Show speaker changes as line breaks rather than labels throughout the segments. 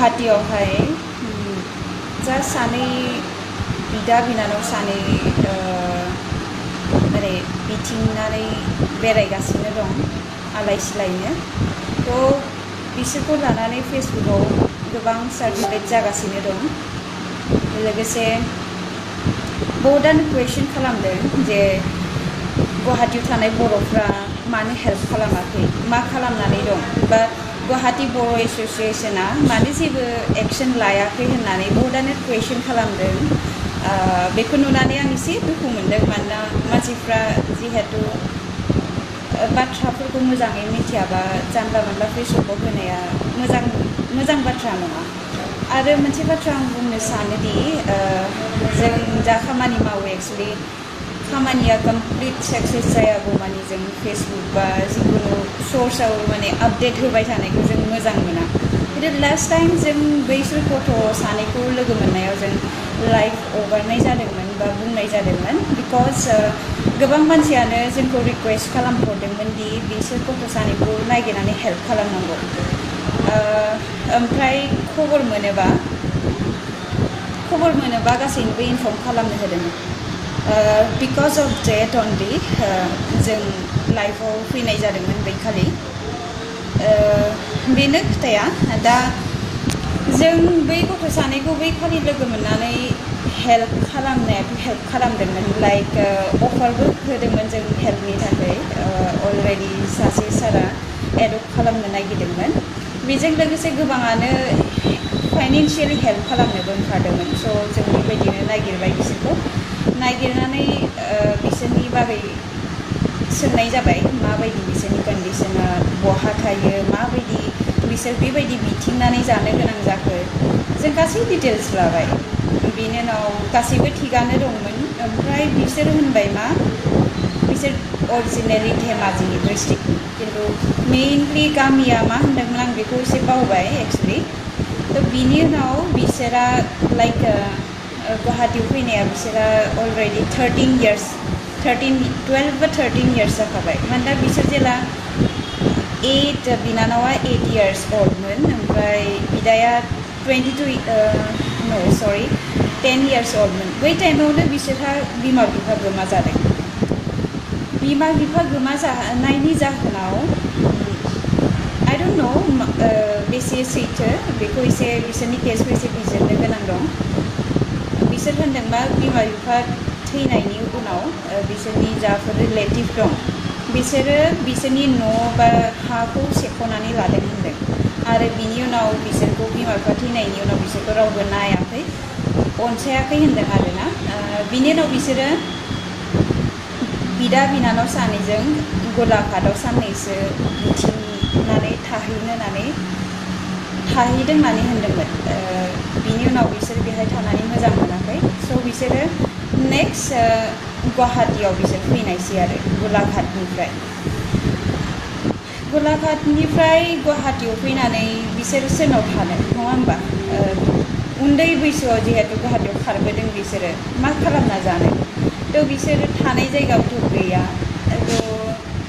गुवाहाटीयावहाय जा सानै बिदा बिनानाव सानै माने बिथिंनानै बेरायगासिनो दं आलाय सिलायनो थ' बिसोरखौ लानानै फेसबुकआव गोबां सार्कुलेट जागासिनो दं लोगोसे बहुदानो कुवेश्चन खालामदों जे गुवाहाटीयाव थानाय बर'फ्रा मानो हेल्प खालामाखै मा खालामनानै दं बा गुवाहाटी बर' एस'सिएशना मानो जेबो एक्शन लायाखै होननानै बहुदानो कुवेश्चन खालामदों बेखौ नुनानै आं एसे दुखु मोनदों मानोना मानसिफ्रा जिहेतु बाथ्राफोरखौ मोजाङै मिथियाबा जानला मोनला फेसबुकआव होनाया मोजां बाथ्रा नङा आरो मोनसे बाथ्रा आं बुंनो सानोदि जों जा खामानि मावो एक्सुवेलि खामानिया कमप्लिट साक्सेस जायागौमानि जों फेसबुक बा जिखुनु सर्सआव माने आपडेट होबाय थानायखौ जों मोजां मोना खिन्थु लास्ट टाइम जों बैसोर गथ' सानैखौ लोगो मोननायाव जों लाइभ हगारनाय जादोंमोन बा बुंनाय जादोंमोन बिकज गोबां मानसियानो जोंखौ रिक्वेस्ट खालामहरदोंमोन दि बिसोर गथ' सानैखौ नागिरनानै हेल्प खालामनांगौ ओमफ्राय खबर मोनोबा गासैनोबो इनफर्म खालामनो होदोंमोन बिकज अफ डेट अनलि जों लाइफआव फैनाय जादोंमोन बै खालि बेनो खोथाया दा जों बै गथ' सानैखौ बै खालि लोगो मोननानै हेल्प खालामदोंमोन लाइक अफारबो होदोंमोन जों हेल्पनि थाखाय अलरेडि सासे सारा एडप्ट खालामनो नागिरदोंमोन बेजों लोगोसे गोबाङानो फाइनेन्सियेलि हेल्प खालामनोबो ओंखारदोंमोन स' जों बेबायदिनो नागिरबाय बिसोरखौ नागिरनानै बिसोरनि बागै सोंनाय जाबाय माबायदि बिसोरनि कन्डिशना बहा थायो माबायदि बिसोर बेबायदि बिथिंनानै जानो गोनां जाखो जों गासै डिटेल्स लाबाय बेनि उनाव गासैबो थिगानो दंमोन ओमफ्राय बिसोर होनबाय मा बिसोर अरिजिनेलि धेमाजिनि डिस्ट्रिक्ट खिन्थु मेइनलि गामिया मा होनदोंमोन आं बेखौ एसे बावबाय एक्सुवेलि थ' बिनि उनाव बिसोरा लाइक गुवाहाटीयाव फैनाया बिसोरा अलरेडि 12 बा 13 इयार्स जाखाबाय मानोना बिसोर जेला 8 बिनानावा 8 इयार्स ओल्डमोन ओमफ्राय बिदाया 10 इयार्स ओल्डमोन बै टाइमावनो बिसोरहा बिमा बिफा गोमा जादों बिमा बिफा गोमा जानायनि जाहोनाव आइ डन्ट नो बेसे सैथो बेखौ एसे बिसोरनि केसखौ एसे बिजिरनो गोनां दं बिसोर होनदोंबा बिमा बिफा थैनायनि उनाव बिसोरनि जाफोर रिलेटिभ दं बिसोरो बिसोरनि न' बा हाखौ सेख'नानै लादों होनदों आरो बिनि उनाव बिसोरखौ बिमा बिफा थैनायनि उनाव बिसोरखौ रावबो नायाखै अनसायाखै होनदों आरोना बिनि उनाव बिसोरो बिदा बिनानाव सानैजों गलाघाटआव साननैसो बिथिंनानै थाहैदों होननानै होनदोंमोन बिनि उनाव बिसोर बेहाय थानानै मोजां मोनाखै स' बिसोरो नेक्स्ट गुवाहाटीयाव बिसोर फैनायसै आरो गलाघाटनिफ्राय गुवाहाटीयाव फैनानै बिसोर सोरनाव थानो नङा होमबा उन्दै बैसोआव जिहेतु गुवाहाटीयाव खारबोदों बिसोरो मा खालामना जानो थ' बिसोरो थानाय जायगायावथ' गैया थ'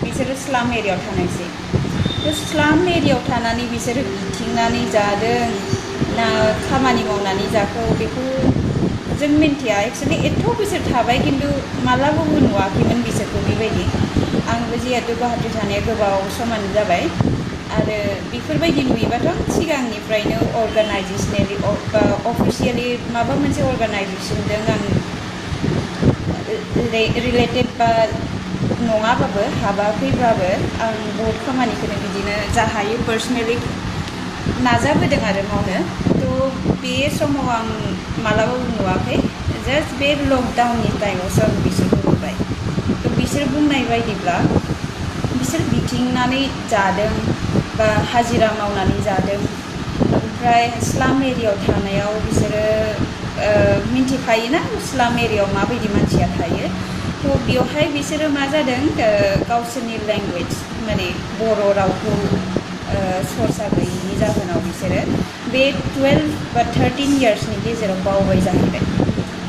बिसोरो स्लाम एरियायाव थानायसै थ' स्लाम एरियायाव थानानै बिसोरो बिथिंनानै जादों ना खामानि मावनानै जाखो बेखौ जों मिन्थिया एक्सुवेलि एथ' बोसोर थाबाय खिन्थु मालाबाबो नुवाखैमोन बिसोरखौ बेबायदि आंबो जिहेतु गुवाहाटी थानाया गोबाव समानो जाबाय आरो बेफोरबायदि नुयोबाथ' सिगांनिफ्रायनो अर्गानाइजेसनेलि बा अफिसियेलि माबा मोनसे अर्गानाइजेसनजों आं रिलेटेड बा नङाबाबो हाबाखैब्लाबो आं बहुद खामानिखौनो बिदिनो जा हायो पार्सनेलि नाजाबोदों आरो मावनो थ' बे समाव आं मालाबाबो नुवाखै जास्ट बे लकडाउननि टाइमावसो आं बिसोरखौ नुबाय थ' बिसोर बुंनाय बायदिब्ला बिसोर बिथिंनानै जादों बा हाजिरा मावनानै जादों ओमफ्राय स्लाम एरियायाव थानायाव बिसोरो मिन्थिखायोना स्लाम एरियायाव माबायदि मानसिया थायो थ' बेवहाय बिसोरो मा जादों गावसोरनि लेंगुवेज माने बर' रावखौ सर्सा गैयिनि जाहोनाव बिसोरो बे 12 बा 13 इयार्सनि गेजेराव बावबाय जाहैबाय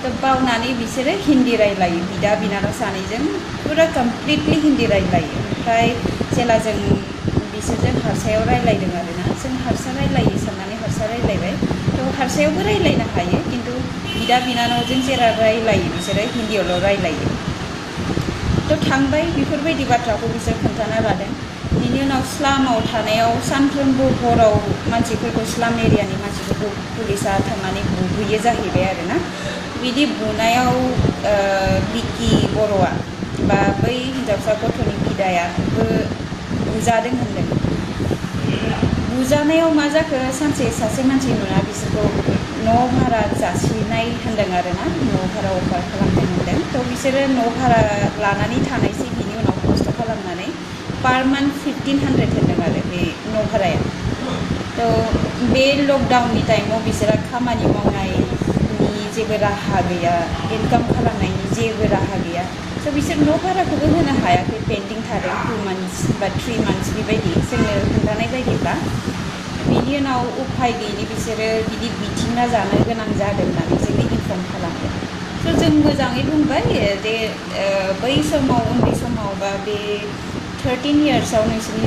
थ' बावनानै बिसोरो हिन्दी रायलायो बिदा बिनानाव सानैजों फुरा कमप्लिटलि हिन्दी रायलायो ओमफ्राय जेला जों बिसोरजों हारसायाव रायलायदों आरोना जों हारसा रायलायो साननानै हारसा हारसा रायलायबाय थ' हारसायावबो रायलायनो हायो खिन्थु बिदा बिनानावजों जेरा रायलायो बिसोरो हिन्दीयावल' रायलायो थ' थांबाय बेफोरबायदि बाथ्राखौ बिसोर खोन्थाना लादों बिनि उनाव स्लामाव थानायाव सानफ्रोमबो हराव मानसिफोरखौ स्लाम एरियानि मानसिफोरखौ पुलिसा थांनानै बुहैयो जाहैबाय आरोना बिदि बुनायाव बिकि बर'आ बा बै हिन्जावसा गथ'नि बिदायाबो बुजादों होनदों बुजानायाव मा जाखो सानसे सासे मानसि नुना बिसोरखौ न' भारा जासिनाय होनदों आरोना न' भारा अफार खालामदों होनदों थ' बिसोरो न' भारा लानानै थानायसै बिनि उनाव खस्थ' खालामनानै पार मान्थ 1500 होनदों आरो बे न' भाराया थ' बे लकडाउननि टाइमाव बिसोरा खामानि मावनायनि जेबो राहा गैया इनकाम खालामनायनि जेबो राहा गैया स' बिसोर न' भाराखौबो होनो हायाखै पेन्डिं थादों 2 months बा 3 months बेबायदि जोंनो खोन्थानाय बायदिब्ला बिनि उनाव उफाय गैयि बिसोरो बिदि बिथिंना जानो गोनां जादों होननानै जोंनो इनफर्म खालामदों स' जों मोजाङै बुंबाय जे बै समाव उन्दै समाव बा बे 13 yearsआव नोंसोरनि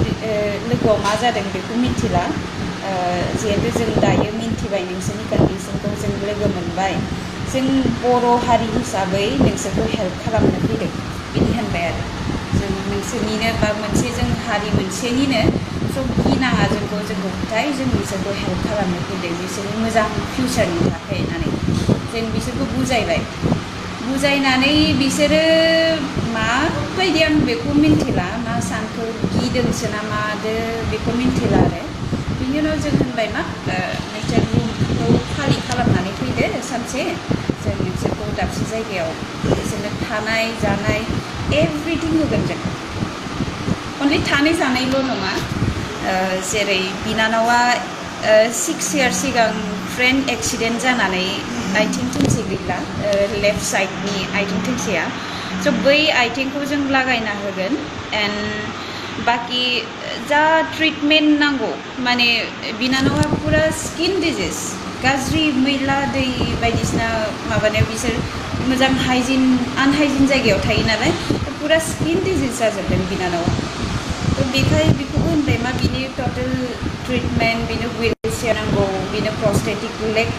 लोगोआव मा जादों बेखौ मिथिला जिहेतु जों दायो मिन्थिबाय नोंसोरनि कन्डिसनखौ जों लोगो मोनबाय जों बर' हारि हिसाबै नोंसोरखौ हेल्प खालामनो फैदों बिदि होनबाय आरो जों नोंसोरनिनो बा मोनसे जों हारि मोनसेनिनो स' गिनाङा जोंखौ फोथाय जों बिसोरखौ हेल्प खालामनो फैदों बिसोरनि मोजां फिउचारनि थाखाय होननानै जों बिसोरखौ बुजायबाय बुजायनानै बिसोरो माबायदि आं बेखौ मिन्थिला मा सानखौ गिदोंसो ना मादो बेखौ मिन्थिला आरो बिनि उनाव जों होनबाय मा नोंसोर रुमखौ खालि खालामनानै फैदो सानसे जों नोंसोरखौ दाबसे जायगायाव बिसोरनो थानाय जानाय एभ्रिथिं होगोन जों अनलि थानाय जानायल' नङा जेरै बिनानावा 6 years सिगां ट्रेन एक्सिडेन्ट जानानै आथिं थोंसे गैला लेफ्ट साइडनि आथिं थोंसेया स' बै आथिंखौ जों लागायना होगोन एन्ड बाखि जा ट्रिटमेन्ट नांगौ माने बिनानावा पुरा स्किन डिजिज गाज्रि मैला दै बायदिसिना माबानायाव बिसोर मोजां आनहाइजिन जायगायाव थायो नालाय पुरा स्किन डिजिज जाजोबदों बिनानावा थ' बेखौबो होनबाय मा बिनि टटेल ट्रिटमेन्ट बिनो हुइल चेयार नांगौ बिनो प्रस्थेटिक लेग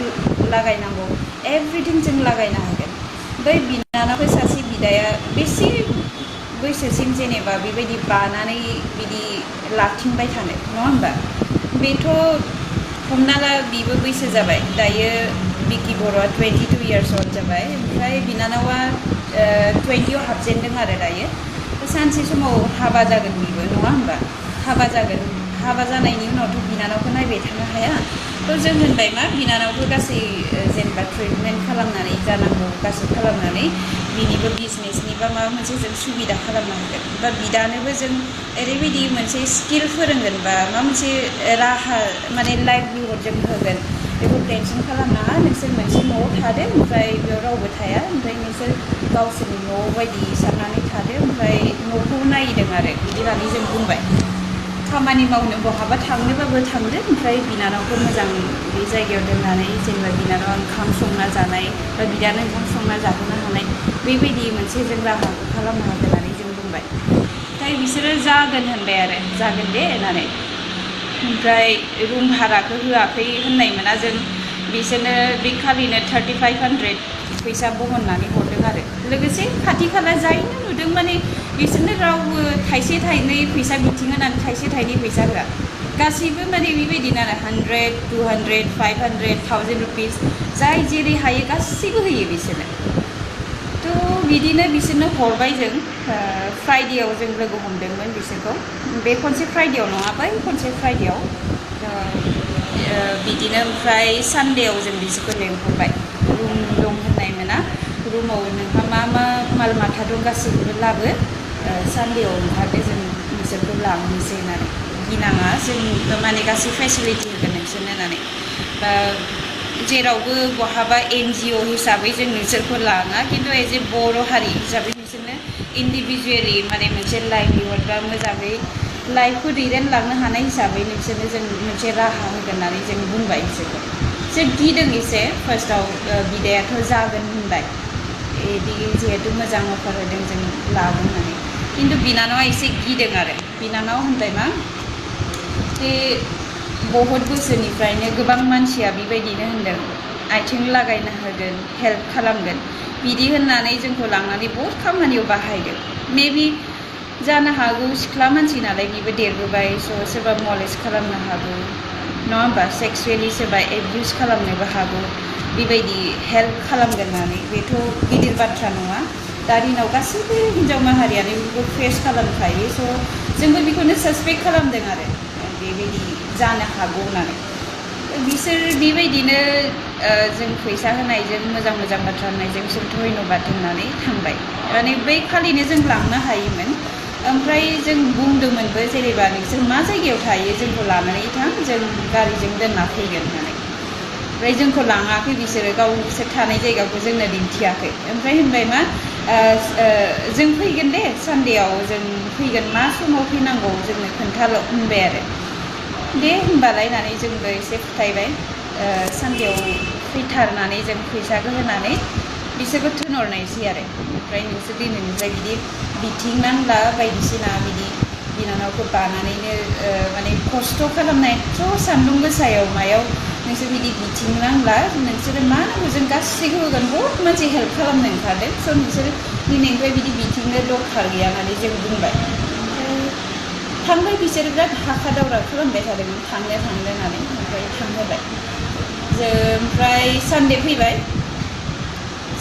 लागायनांगौ एभ्रिथिं जों लागायना होगोन बै बिनानावखौ सासे बिदाया बेसे बैसोसिम जेनेबा बेबायदि बानानै बिदि लाथिंबाय थानो नङा होमबा बेथ' हमना ला बिबो बैसो जाबाय दायो बिकि बर'आ 22 years old जाबाय ओमफ्राय बिनानावा 20आव हाबजेनदों आरो दायो सानसे समाव हाबा जागोन बिबो नङा होमबा हाबा जानायनि उनावथ' बिनानावखौ नायबाय थानो हाया थ' जों होनबाय मा बिनानावखौ गासै जेनेबा ट्रिटमेन्ट खालामनानै जानांगौ गासै खालामनानै बिनिबो बिजनेसनि बा माबा मोनसे जों सुबिदा खालामना होगोन बा बिदानोबो जों ओरैबायदि मोनसे स्किल फोरोंगोन बा माबा मोनसे राहा माने लाइभलिहुड जों होगोन बेखौ टेनसन खालामनाङा नोंसोर मोनसे न'आव थादो ओमफ्राय बेयाव रावबो थाया ओमफ्राय नोंसोर गावसोरनि न' बायदि साननानै थादो ओमफ्राय न'खौ नायदों आरो बिदि होननानै जों बुंबाय खामानि मावनो बहाबा थांनोबाबो थांदो ओमफ्राय बिनानावखौ मोजां बे जायगायाव दोननानै जेनेबा बिनानावा ओंखाम संना जानाय बा बिदानो ओंखाम संना जाहोनो हानाय बेबायदि मोनसे जों राहाखौ खालामनो हागोन होननानै जों बुंबाय ओमफ्राय बिसोरो जागोन होनबाय आरो जागोन दे होननानै ओमफ्राय रुम भाराखौ होआखै होननाय मोना जों बिसोरनो बे खालिनो 3500 फैसा बहननानै हरदों आरो लोगोसे खाथि खाला जायनो नुदों माने बिसोरनो रावबो थाइसे थाइनै फैसा बिथिं होनानै थाइसे थाइनै फैसा होआ गासैबो माने बेबायदिनो आरो 100 200 500 1000 रुपिस जाय जेरै हायो गासैबो होयो बिसोरनो थ' बिदिनो बिसोरनो हरबाय जों फ्राइडेआव जों लोगो हमदोंमोन बिसोरखौ बे खनसे फ्राइडेआव नङा बै खनसे फ्राइडेआव बिदिनो ओमफ्राय सानडेआव जों बिसोरखौ लेंहरबाय रुम दं होननाय मोना रुमाव नोंहा मा मा माल माथा दं गासैखौबो लाबो सानडेआव ओंखारदो जों नोंसोरखौ लांनोसै होननानै गिनाङा जों माने गासै फेसिलिटि होगोन नोंसोरनो होननानै जेरावबो बहाबा NGO हिसाबै जों नोंसोरखौ लाङा खिन्थु एज ए बर' हारि हिसाबै नोंसोरनो इन्डिभिजुवेलि माने मोनसे लाइभलिहुड बा मोजाङै लाइफखौ दैदेनलांनो हानाय हिसाबै नोंसोरनो जों मोनसे राहा होगोन होननानै जों बुंबाय बिसोरखौ जों गिदों एसे फार्स्टआव बिदायाथ' जागोन होनबाय बिदि जिहेतु मोजां अफार होदों जों लागोन होननानै खिन्थु बिनानावा एसे गिदों आरो बिनानाव होनबाय मा बे बहुत बोसोरनिफ्रायनो गोबां मानसिया बेबायदिनो होनदों आथिं लागायना होगोन हेल्प खालामगोन बिदि होननानै जोंखौ लांनानै बहुत खामानियाव बाहायदों मेबि जानो हागौ सिख्ला मानसि नालाय बिबो देरबोबाय सोरबा मलेस्ट खालामनो हागौ नङा होमबा सेक्सुवेलि सोरबा एबिउस खालामनोबो हागौ बेबायदि हेल्प खालामगोन होननानै बेथ' गिदिर बाथ्रा नङा दा दिनाव गासैबो हिन्जाव माहारियानो बेखौ फेस खालामखायो जोंबो बेखौनो सासपेक्ट खालामदों आरो बेबायदि जानो हागौ होननानै बिसोर बेबायदिनो जों फैसा होनायजों मोजां मोजां बाथ्रा होननायजों बिसोर धन्यबाद होननानै थांबाय माने बै खालिनो जों लांनो हायोमोन ओमफ्राय जों बुंदोंमोनबो जेनेबा नोंसोर मा जायगायाव थायो जोंखौ लानानै थां जों गारिजों दोनना फैगोन होननानै ओमफ्राय जोंखौ लाङाखै बिसोरो गावसोर थानाय जायगाखौ जोंनो दिन्थियाखै ओमफ्राय होनबाय मा जों फैगोन दे सानदेआव जों फैगोन मा समाव फैनांगौ जोंनो खोन्थाल' होनबाय आरो दे होनबालाय होननानै जोंबो एसे फोथायबाय सानदेआव फैथारनानै जों फैसाखौ होनानै बिसोरबो थिनहरनायसै आरो ओमफ्राय नोंसोर दिनैनिफ्राय बिदि बिथिंनांला बायदिसिना बिदि बिनानावखौ बानानैनो माने खस्थ' खालामनाय एथ' सान्दुं गोसायाव मायाव नोंसोर बिदि बिथिंनांला नोंसोरो मा नांगौ जों गासैखौ होगोन बहुत मानसि हेल्प खालामनो ओंखारदों स' नोंसोरो दिनैनिफ्राय बिदि बिथिंनो दरखार गैया होननानै जों बुंबाय थांबाय बिसोर बिराद हाखा दावरा खालामबाय थादोंमोन थांनो होननानै ओमफ्राय थांहोबाय जों ओमफ्राय सानदे फैबाय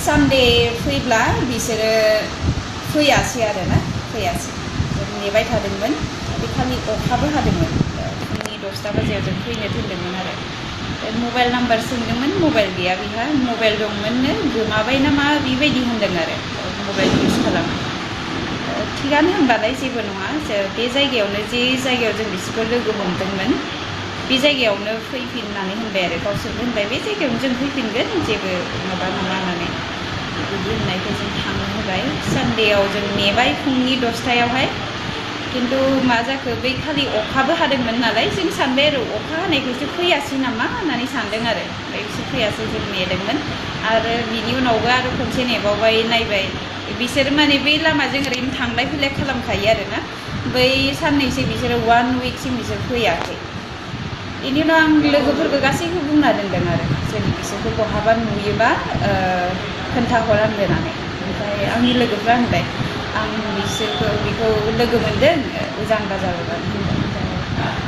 सानदे फैब्ला बिसोरो फैयासै आरोना फैयासै जों नेबाय थादोंमोन बे खालि अखाबो हादोंमोन फुंनि 10टा बाजियाव जों फैनो थिनदोंमोन आरो मबाइल नाम्बार सोंदोंमोन मबाइल गैया बिहा मबाइल दंमोननो गोमाबाय नामा बेबायदि होनदों आरो मबाइल इउज खालामो थिगानो होनबालाय जेबो नङा बे जायगायावनो जे जायगायाव जों बिसोरखौ लोगो हमदोंमोन बे जायगायावनो फैफिननानै होनबाय आरो गावसोरबो होनबाय बे जायगायावनो जों फैफिनगोन जेबो माबा नङा होननानै बिदि होननायखौ जों थांनो होबाय सानदेआव जों नेबाय फुंनि 10टायावहाय खिन्थु मा जाखो बै खालि अखाबो हादोंमोन नालाय जों सानबाय आरो अखा हानायखौसो फैयासै नामा होननानै सानदों आरो ओमफ्राय बिसोर फैयासै जों नेदोंमोन आरो बिनि उनावबो आरो खनसे नेबावबाय नायबाय बिसोर माने बै लामाजों ओरैनो थांलाय फैलाय खालामखायो आरोना बै साननैसो बिसोरो 1 विकसिम बिसोर फैयाखै बेनि उनाव आं लोगोफोरखौ गासैखौबो बुंना दोनदों आरो जों बिसोरखौ बहाबा नुयोबा खोन्थाहर आंनो होननानै ओमफ्राय आंनि लोगोफ्रा होनबाय आं बिसोरखौ बेखौ लोगो मोनदों उजान बाजाराव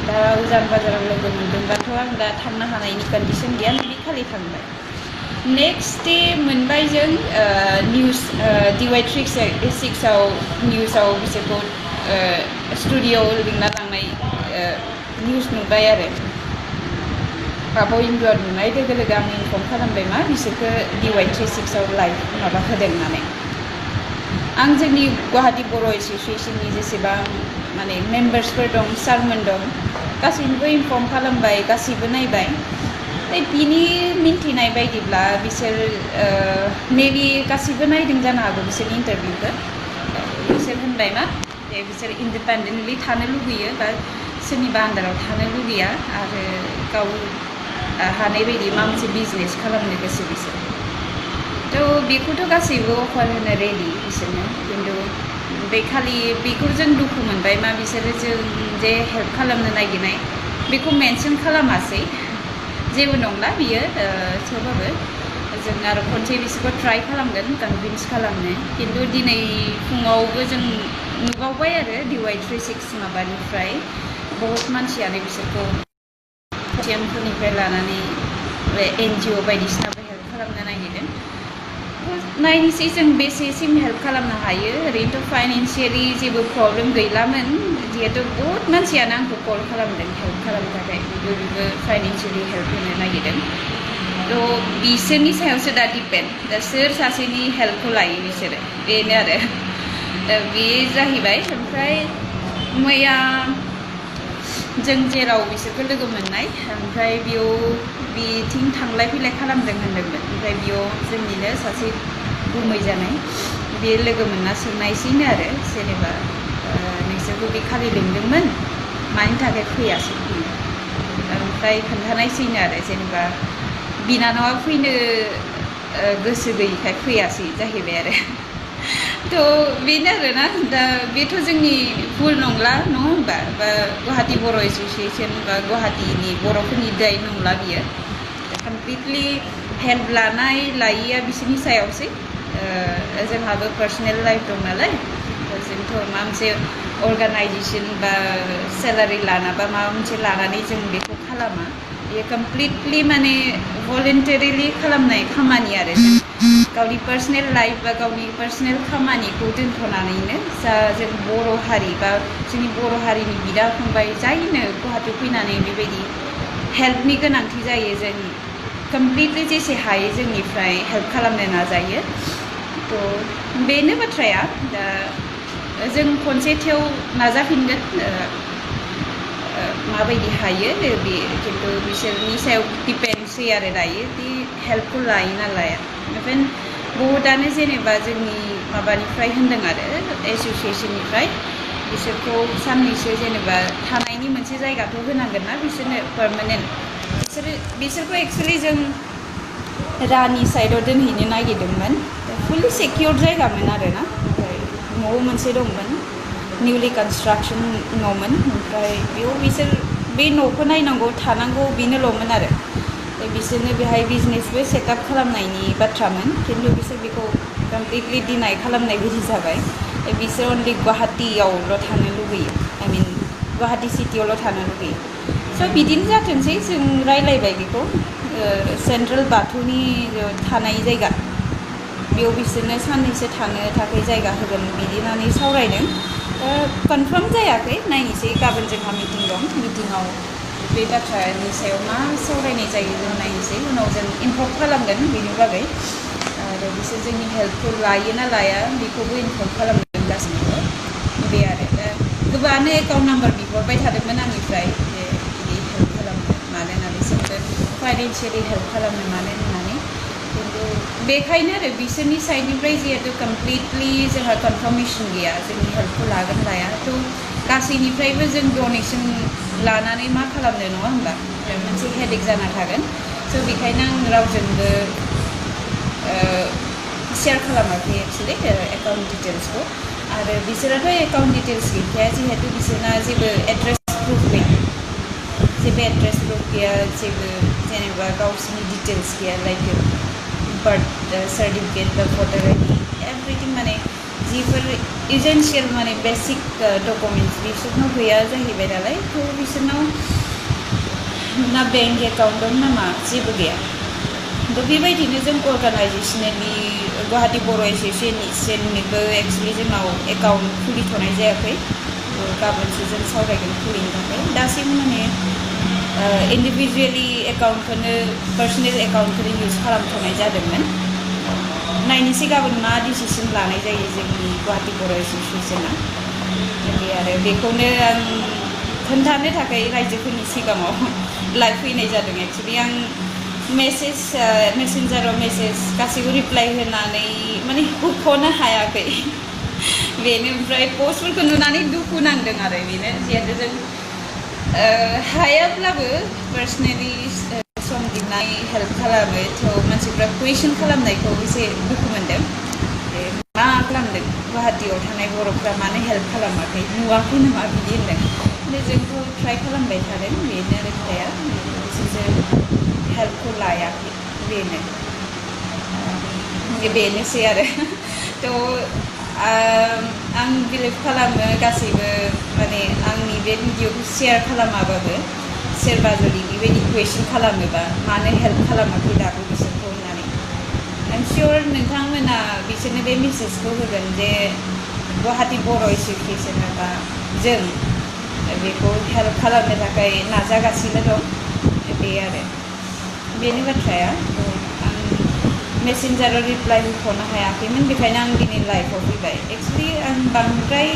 दा उजान बाजाराव लोगो मोनदोंबाथ' आं दा थांनो हानायनि कन्डिसन गैया बे खालि थांबाय नेक्स्ट दे मोनबाय जों निउस DY36आव निउसाव बिसोरखौ स्टुडिअ'आव लिंना लांनाय निउस नुबाय आरो आब' इन्दुआ नुनाय लोगो लोगो आं इनफर्म खालामबाय मा बिसोरखौ DY36आव लाइभ माबा होदों होननानै आं जोंनि गुवाहाटी बर' एस'सिएशननि जेसेबां माने मेम्बार्सफोर दं सारमोन दं गासैनोबो इनफर्म खालामबाय गासैबो नायबाय बिनि मिन्थिनाय बायदिब्ला बिसोर मेबि गासैबो नायदों जानो हागौ बिसोरनि इन्टारभिउखौ बिसोर होनबाय मा जे बिसोर इन्डिपेन्डेन्टलि थानो लुगैयो बा सोरनिबा आन्दाराव थानो लुगैया आरो गाव हानाय बायदि माबा मोनसे बिजनेस खालामनो गोसो बिसोर थ' बेखौथ' गासैबो अफार होनो रेडि बिसोरनो खिन्थु बे खालि बेखौ जों दुखु मोनबाय मा बिसोरो जों जे हेल्प खालामनो नागिरनाय बेखौ मेनसन खालामासै जेबो नंला बियो थेवबाबो जों आरो खनसे बिसोरखौ ट्राइ खालामगोन कनभिन्स खालामनो खिन्थु दिनै फुङावबो जों नुबावबाय आरो DY36 माबानिफ्राय बहुत मानसियानो बिसोरखौ टिएमफोरनिफ्राय लानानै NGO बायदिसिनाबो हेल्प खालामनो नागिरदों नायनोसै जों बेसेसिम हेल्प खालामनो हायो ओरैनोथ' फाइनेन्सियेलि जेबो प्रब्लेम गैलामोन जिहेथु बहुत मानसियानो आंखौ कल खालामदों हेल्प खालामनो थाखाय बेबो फाइनेन्सियेलि हेल्प होनो नागिरदों थ' बिसोरनि सायावसो दा डिपेन्ड दा सोर सासेनि हेल्पखौ लायो बिसोरो बेनो आरो दा बे जाहैबाय ओमफ्राय मैया जों जेराव बिसोरखौ लोगो मोननाय ओमफ्राय बेयाव बिथिं थांलाय फैलाय खालामदों होनदोंमोन ओमफ्राय बेयाव जोंनिनो सासे गुमै जानाय बे लोगो मोनना सोंनायसैनो आरो जेनेबा नोंसोरखौ बे खालि लिंदोंमोन मानि थाखाय फैयासै ओमफ्राय खोन्थानायसैनो आरो जेनेबा बिनानावा फैनो गोसो गैयिखाय फैयासै जाहैबाय आरो थ' बेनो आरोना दा बेथ' जोंनि भुल नंला नङा होनबा बा गुवाहाटी बर' एस'सिएसन बा गुवाहाटीनि बर'फोरनि दाय नंला बियो कमप्लिटलि हेल्प लानाय लायैया बिसोरनि सायावसै जोंहाबो पार्सनेल लाइफ दं नालाय जोंथ' माबा मोनसे अर्गानाइजेसन बा सेलारि लाना बा माबा मोनसे लानानै जों बेखौ खालामा बेयो कमप्लिटलि माने भलेन्टारिलि खालामनाय खामानि आरो गावनि पार्सनेल लाइफ बा गावनि पार्सनेल खामानिखौ दोनथ'नानैनो जा जों बर' हारि बा जोंनि बर' हारिनि बिदा फंबाय जायनो गुवाहाटीयाव फैनानै बेबायदि हेल्पनि गोनांथि जायो जों कमप्लिटलि जेसे हायो जोंनिफ्राय हेल्प खालामनो नाजायो थ' बेनो बाथ्राया दा जों खनसे थेव नाजाफिनगोन माबायदि हायो बे खिन्थु बिसोरनि सायाव दिपेन्डसै आरो दायो दि हेल्पखौ लायो ना लाया ओमफ्राय बहुतआनो जेनेबा जोंनि माबानिफ्राय होनदों आरो एस'सिएसननिफ्राय बिसोरखौ साननैसो जेनेबा थानायनि मोनसे जायगाथ' होनांगोन ना बिसोरनो पार्मानेन्ट बिसोरखौ एक्सुवेलि जों रानि साइडआव दोनहैनो नागिरदोंमोन फुलि सेकिउर्ड जायगामोन आरोना ओमफ्राय न'आव मोनसे दंमोन निउलि कनस्ट्राक्सन न'मोन ओमफ्राय बेयाव बिसोर बे न'खौ नायनांगौ थानांगौ बेनोल'मोन आरो बिसोरनो बेहाय बिजनेसबो सेटआप खालामनायनि बाथ्रामोन खिन्थु बिसोर बेखौ कमप्लिटलि डिनाय खालामनाय बायदि जाबाय बिसोर अनलि गुवाहाटीयावल' थानो लुगैयो आइ मिन गुवाहाटी सिटियावल' थानो लुगैयो स' बिदिनो जाथोंसै जों रायलायबाय बेखौ सेन्ट्रेल बाथौनि थानाय जायगा बेयाव बिसोरनो साननैसो थानो थाखाय जायगा होगोन बिदि होननानै सावरायदों कनफार्म जायाखै नायनोसै गाबोन जोंहा मिटिं दं मिटिङाव बे बाथ्रानि सायाव मा सावरायनाय जायो जों नायनोसै उनाव जों इनफर्म खालामगोन बेनि बागै आरो बिसोर जोंनि हेल्पखौ लायो ना लाया बेखौबो इनफर्म खालामगोन गासैबो बे आरो दा गोबाङानो एकाउन्ट नाम्बार बिहरबाय थादोंमोन आंनिफ्राय जे बिदि हेल्प खालामनो मानो होननानै जोंबो फाइनेन्सियेलि हेल्प खालामनो मानो होननानै खिन्थु बेखायनो आरो बिसोरनि साइडनिफ्राय जिहेतु कमप्लिटलि जोंहा कनफार्मेसन गैया जोंनि हेल्पखौ लागोन लाया थ' गासैनिफ्रायबो जों डनेसन लानानै मा खालामनो नङा होमबा मोनसे हेडेक जाना थागोन स' बेखायनो आं रावजोंबो शेयार खालामाखै एक्सुवेलि एकाउन्ट डिटेल्सखौ आरो बिसोराथ' एकाउन्ट डिटेल्स गैखाया जिहेतु बिसोरना जेबो एड्रेस प्रुफ गैया जेबो एड्रेस प्रुफ गैया जेबो जेनेबा गावसोरनि डिटेल्स गैया लाइक बार्थ सार्टिफिकेट बा भटार आइडि एभ्रिथिं माने जिफोर इसेन्सियेल माने बेसिक डकुमेन्ट्स बिसोरनाव गैया जाहैबाय नालाय थ' बिसोरनाव ना बेंक एकाउन्ट दं ना मा जेबो गैया थ' बेबायदिनो जों अर्गानाइजेसनेलि गुवाहाटी बर' एस'सिएसननिबो एक्सुवेलि जोंनाव एकाउन्ट खुलिथ'नाय जायाखै गाबोनसो जों सावरायगोन खुलिनो थाखाय दासिम माने इन्डिभिजुवेलि एकाउन्टखौनो पार्सनेल एकाउन्टखौनो इउज खालामथ'नाय जादोंमोन नायनोसै गाबोन मा डिसिसन लानाय जायो जोंनि गुवाहाटी बर' एस'सिएसना बे आरो बेखौनो आं खोन्थानो थाखाय रायजोफोरनि सिगाङाव लाइभ फैनाय जादों एक्सुवेलि आं मेसेन्जाराव मेसेज गासैबो रिप्लाइ होनानै माने होख'नो हायाखै बेनो ओमफ्राय पस्टफोरखौ नुनानै दुखु नांदों आरो बेनो जिहेतु जों हायाब्लाबो पार्सनेलि सम दिहुननाय हेल्प खालामो थ' मानसिफ्रा कुइसन खालामनायखौ एसे दुखु मोनदों मा खालामदों गुवाहाटीयाव थानाय बर'फ्रा मानो हेल्प खालामाखै नुवाखै नामा बिदि होनदों जोंथ' ट्राइ खालामबाय थादों बेनो खोथाया बिसोरसो हेल्पखौ लायाखै बेनोसै आरो थ' आं बिलिभ खालामो गासैबो माने आंनि बे भिडिअखौ शेयार खालामाबाबो सोरबा जुदि बेबायदि कुइसन खालामोबा मानो हेल्प खालामाखै दाबो बिसोरखौ होननानै आइम सियर नोंथांमोना बिसोरनो बे मेसेजखौ होगोन जे गुवाहाटी बर' एस'सिएसन बा जों बेखौ हेल्प खालामनो थाखाय नाजागासिनो दं बे आरो बेनो बाथ्राया आं मेसेन्जाराव रिप्लाइ होख'नो हायाखैमोन बेखायनो आं दिनै लाइभआव फैबाय एक्सुवेलि आं बांद्राय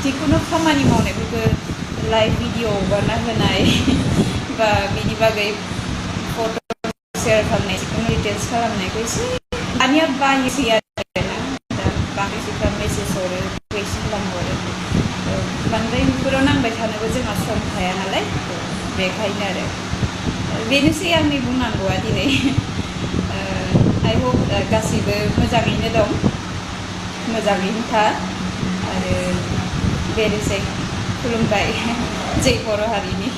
जिखुनु खामानि मावनायफोरखौ लाइभ भिडिअ हगारना होनाय बा बिनि बागै फट' शेयार खालामनाय जिखुनु डिटेल्स खालामनायखौ एसे दानिया बायोसै आरोना दा बांद्रायफ्रा मेसेज हरो कुइसन खालामहरो बांद्राय बेफोराव नांबाय थानोबो जोंहा सम थाया नालाय बेखायनो आरो बेनोसै आंनि बुंनांगौआ दिनै आइ हप गासैबो मोजाङैनो दं मोजाङैनो था आरो बेनोसै खुलुमबाय जै बर' हारिनि